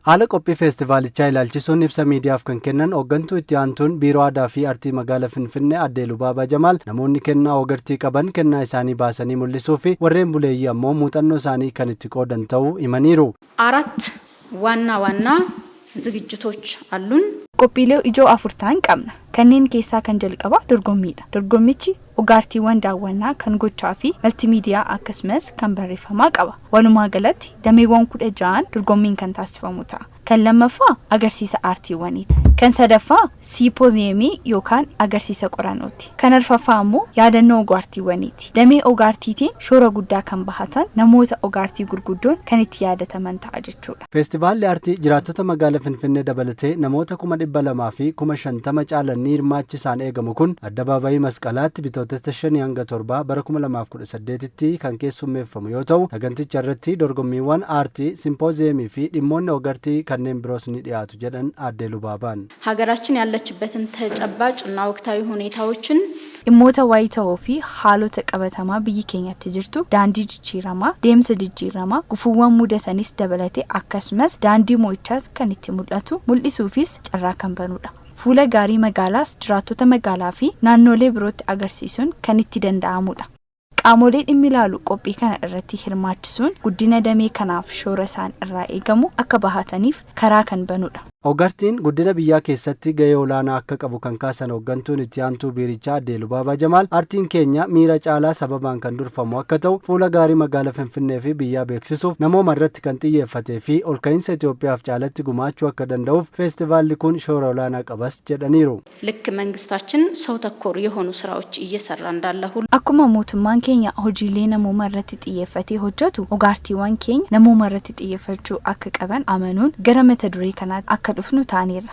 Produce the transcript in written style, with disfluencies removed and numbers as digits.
Haala qophii feestivaalichaa ilaalchisuun ibsa miidiyaaf kan kennan hooggantuu itti aantuun Biiroo Aadaa fi Artii Magaalaa Finfinnee Aadde Lubaabaa Jamaal, namoonni kennaa og-artii qaban kennaa isaanii baasanii mul'isuu fi warreen buleeyyii ammoo muuxannoo isaanii kan itti qoodan ta'uu himaniiru. አራት ዋና ዋና ዝግጅቶች አሉን። Qophiilee ijoo afur ta'an qabna. Kanneen keessaa kan jalqabaa dorgommiidha. Dorgommichi og-aartiiwwan daawwannaa, kan gochaa fi maltiimiidiyaa akkasumas kan barreeffamaa qaba. Walumaa galatti dameewwan 16n dorgommiin kan taasifamu ta'a. Kan lammaffaa agarsiisa aartiiwwaniiti. Kan sadaffaa siimpooziyemii yookaan agarsiisa qorannooti. Kan arfaffaa immoo yaadannoo og-aartiiwwaniiti. Damee og-aartiitiin shoora guddaa kan bahatan namoota og-aartii gurguddoon kan itti yaadataman ta'a jechuudha. Feestivaalli aartii jiraattota magaalaa Finfinnee dabalatee namoota 250,000 caalan ni hirmaachisaan eegamu kun addabaabayii Masqalaatti Bitootessa 5 hanga 7 bara 2018tti kan keessummeeffamu yoo ta'u, saganticha irratti dorgommiiwwan aartii, simpooziyemii fi dhimmoonni og-artii kanneen biroos ni dhiyaatu jedhan Aadde Lubaabaan. ሀገራችን ያለችበትን ተጨባጭ እና ወቅታዊ ሁኔታዎችን Dhimmoota wayitawoo fi haalota qabatamaa biyyi keenyatti jirtu, daandii jijjiiramaa, deemsa jijjiiramaa, gufuuwwan mudatanis dabalatee, akkasumas daandii mo'ichaas kan itti mul'atu mul'isuufis carraa kan banudha. Fuula gaarii magaalaas jiraattota magaalaa fi naannolee birootti agarsiisuun kan itti danda'amudha. Qaamolee dhimmi ilaalu qophii kana irratti hirmaachisuun guddina damee kanaaf shoora isaan irraa eegamu akka bahataniif karaa kan banudha. Og-artiin guddina biyyaa keessatti gahee olaanaa akka qabu kan kaasan hooggantuun itti aantuu biirichaa Aadde Lubaabaa Jamaal, aartiin keenya miira caalaa sababaan kan durfamu akka ta'u, fuula gaarii magaalaa Finfinnee fi biyyaa beeksisuuf namooma irratti kan xiyyeeffatee fi olka'iinsa Itoophiyaaf caalatti gumaachuu akka danda'uuf feestivaalli kun shoora olaanaa qabas jedhaniiru. ልክ መንግስታችን ሰው ተኮር የሆኑ ስራዎች እየሰራ እንዳለ ሁሉ Akkuma mootummaan keenya hojiilee namooma irratti xiyyeeffatee hojjetu, og-aartiiwwan keenya namooma irratti xiyyeeffachuu akka qaban amanuun gara mata duree kanaatti akka dhufnu taaneerra.